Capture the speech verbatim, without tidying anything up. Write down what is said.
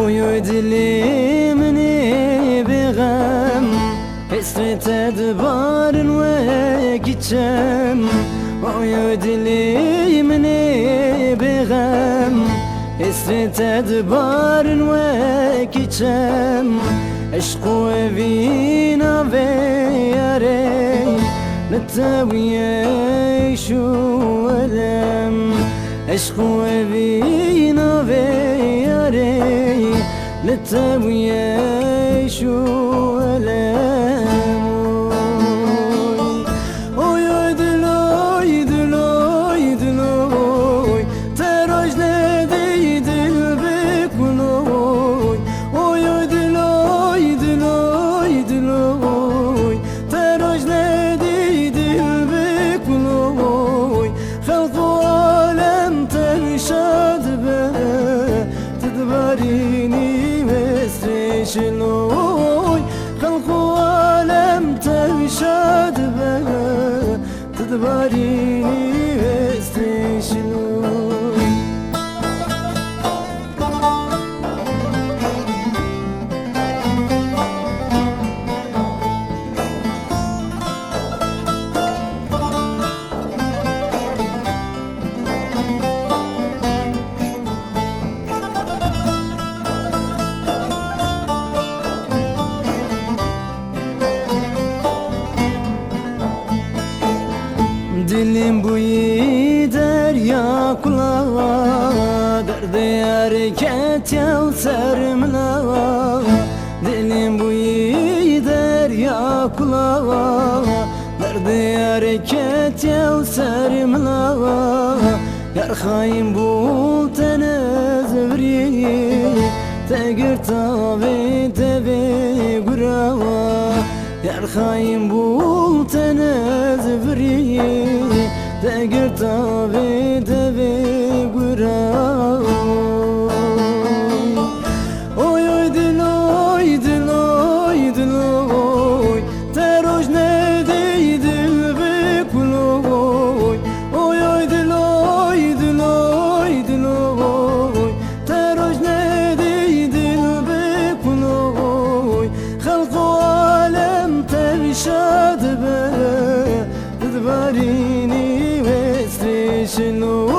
Oy oy dilê min ê bêxem, hesrê te dibarin wekî çem. Oy oy dilê min ê bêxem, hesrê te dibarin wekî çem. Eşq û evîna vê yarê, li tewî eş û elem. Eşq û evîna vê yarê, li tewî eş û elem. Oy, oy, diloy, diloy, diloy, te roj nedî dil bi kuloy. Oy, oy, diloy, diloy, diloy, te roj nedî dil bi kuloy. Xelq û alem temaşa dibe, tu dibarînî wê strê şiloy. Xelq û alem temaşa dibe, tu dibarînî wê strê şiloy. Dilîm bûyî derya kula, derdê erê ketiye ser min a. Dilîm bûyî derya kula, derdê erê ketiye ser min a. Yar xayîn bû te nezivirî, te girta vê devê gura. Yar xayîn bû te nezivirî, te girta vê devê gura. Oy, oy, diloy, diloy, diloy, te roj nedî dil bi kuloy. Oy, oy, diloy, diloy, diloy, te roj nedî dil bi kuloy. Xelq û alem temaşa dibe, tu dibarînî wê strê şiloy.